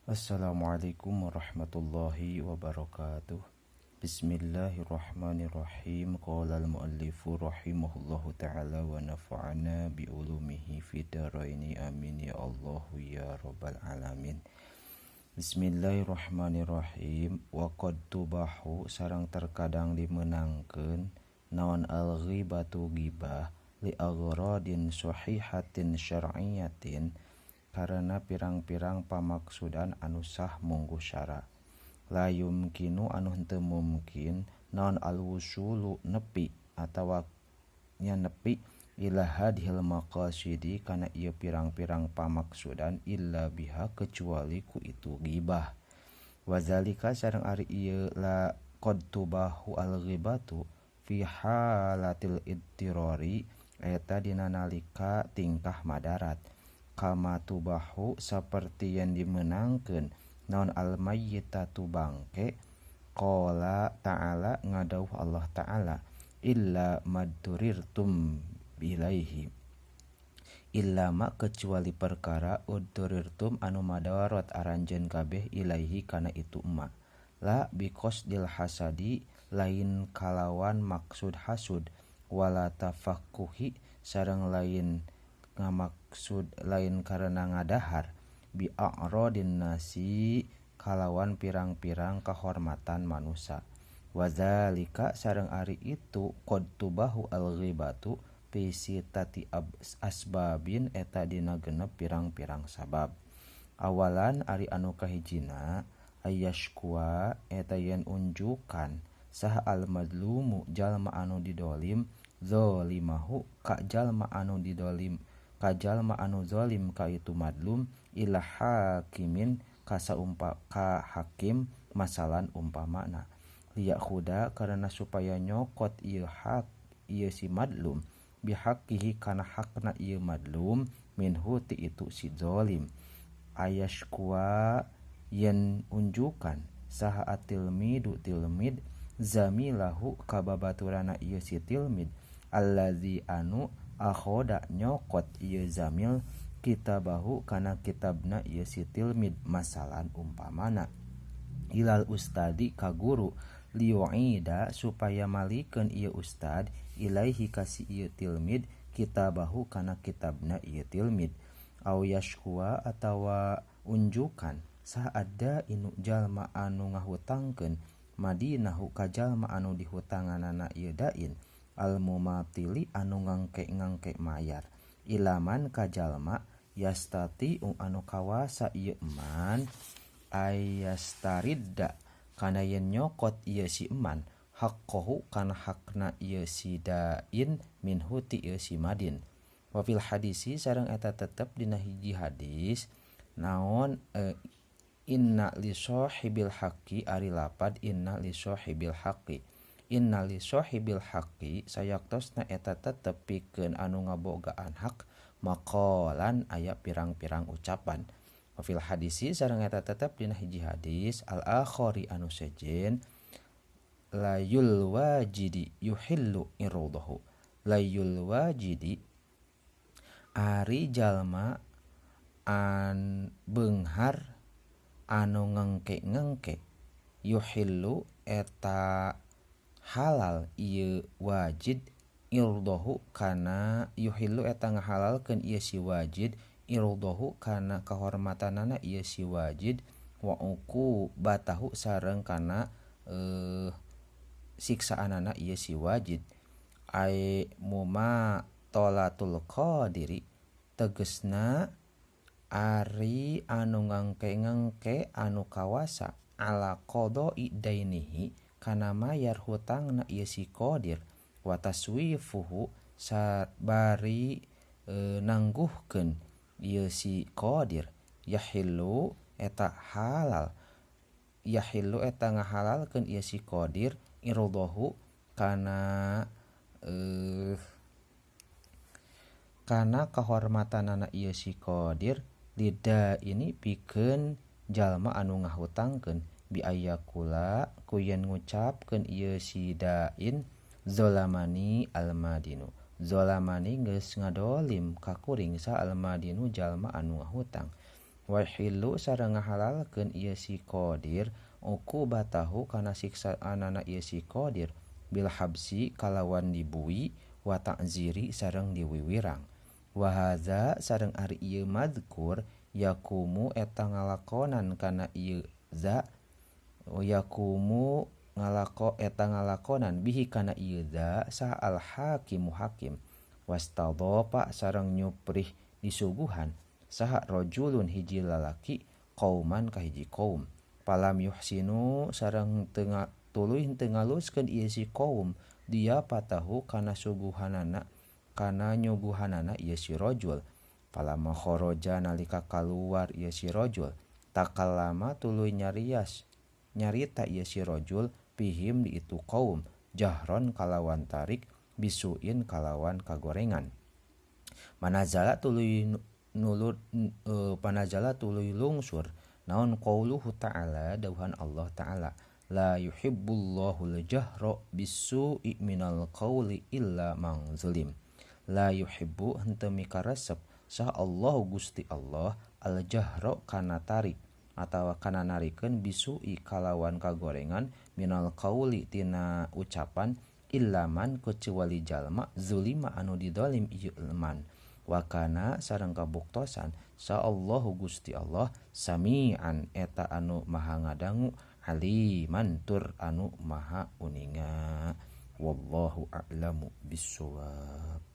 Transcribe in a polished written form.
Assalamualaikum warahmatullahi wabarakatuh. Bismillahirrahmanirrahim. Qala al-muallifu rahimahullahu ta'ala wa nafa'ana bi ulumihi fid dharaini, amin ya Allah ya rabbal alamin. Bismillahirrahmanirrahim. Wa qad tubahu, sareng terkadang dimenangkeun naon, al ghibatu ghibah, li aghradin sahihatin syar'iyyatin, karena pirang-pirang pamaksudan anu sah mungguh syara, la yumkinu anu henteu mungkin naon, al wusulu nepi atawa nya nepi, ila hadhil maqasidi kana ieu pirang-pirang pamaksudan, illa biha kecuali ku itu ghibah. Wazalika sareng ari ieu la qad tubahu al ghibatu fi halatil idtirari eta dina nalika tingkah madarat, kama tubahu saperti yang dimenangkeun naon, al mayyitatu bangke. Qala ta'ala, ngadawuh Allah ta'ala, illa madturirtum ilaihi, illa ma kecuali perkara, udturirtum anu madarat aranjeun kabeh, ilaihi kana itu ma, la biqasdil hasadi lain kalawan maksud hasud, wala tafakkuhi sareng lain ngamaksud lain karena ngadahar, bi a'radin nasi kalawan pirang-pirang kehormatan manusia. Wazalika sareng ari itu qad tubahu al ghibatu fi sitati asbabin eta dina genep pirang-pirang sabab. Awalan ari anu kahijina, ayyashkua eta yen unjukan saha al madlumu jalma anu didolim, zalimahu ka jalma anu didolim, ka jalma anu zalim ka itu madlum, ila hakimin ka saumpa ka hakim, masalan umpamana, liyakhuda karena supaya nyokot ieu hak ieu si madlum, bihaqihi kana hakna ieu madlum, minhu ti itu si zalim. Ayashkua yen unjukan saha atilmidu tilmid, zamilahu ka babaturana ieu si tilmid, allazi anu akhoda nyokot ieu zamil, kitabahu kana kitabna ieu si tilmid, masalan umpamana, ilal ustadi ka guru, liyu'ida supaya malikeun ieu ustad, ilaihi ka si ieu tilmid, kitabahu kana kitabna ieu tilmid. Au yashkua atawa unjukan saha ada inu jalma anu ngahutangkeun, madinahu ka jalma anu dihutanganana ieu dain, al mumatili anu ngangke-ngangke mayar, ilaman ka jalma, yastati anu kawasa ieu man, ayastaridda kana yen nyokot ieu si eman, haqqahu kana hakna ieu si dain, minhu ti ieu si madin. Wa fil hadisi sareng eta tetep dina hiji hadis naon, inna li sahibil haqqi, ari lapad inna li sahibil haqqi, inna li sahibil haqqi sayaktosna eta tetep pikeun anu ngabogaan hak, maqalan aya pirang-pirang ucapan. Wa fil hadisi sareng eta tetep dina hiji hadis, al akhari anu sejen, layul wajidi yuhillu irdahu, layul wajidi ari jalma an beunghar anu ngengke-ngengke, yuhillu eta halal ieu wajid, irdahu kana yuhillu eta ngahalalkeun ieu si wajid, irdahu kana kahormatanana ieu si wajid, wa uqubatahu sareng kana siksaanana ieu si wajid. Ai muma tolatul qadiri tegesna ari anu ngangke-ngangke anu kawasa, ala qada'i dainihi kana mayar hutangna ieu si qadir, wa taswifuhu sabari nangguhkeun ieu si qadir, yahillu eta halal, yahillu eta ngahalalkeun ieu si qadir, irdahu kana kana kahormatanana ieu si qadir, lida ini pikeun jalma anu ngahutangkeun, bi ayyakula ku yen ngucapkeun ieu si dain, zolamani almadinu, zolamani geus ngadolim ka kuring sa almadinu jalma anu ngahutang. Wa yuhillu sareng ngahalalkeun ieu si qadir uqubatahu kana siksaanana ieu si qadir bil habsi kalawan dibui wa ta'ziri sareng diwiwirang. Wa hadza sareng ari ieu madkur yakumu eta ngalakonan kana ieu za yakumu ngalako eta ngalakonan bihi kana ieu za sa al hakimu hakim wastadhafa sareng nyuprih disuguhan saha rajulun hiji lalaki qauman ka hiji kaum palam yuhsinu sareng teu tuluy teu ngaluskeun ieu si kaum dia patahu kana suguhanana kana nyuguhanana ieu si rajul palama kharaja nalika kaluar ieu si rajul takallama tuluy nyarias nyarita ieu si rajul fihim di itu kaum jahron kalawan tarik bisuin kalawan kagorengan manazala tuluy nulur panazala tuluy lungsur naon qauluhu ta'ala dawuhan Allah ta'ala la yuhibbullahu al-jahra bisu'i minal qawli illa man zulim la yuhibbu henteu mikaresep sah Allah Gusti Allah al-jahra kana tarik atawa kana narikeun bisu'i kalawan kagorengan minal qauli tina ucapan illaman kecuali jalma zulima anu didolim ieu man wa kana sareng kabuktosan sa Allahu Gusti Allah sami'an eta anu maha ngadangu aliman tur anu maha uninga. Wallahu a'lamu bissawab.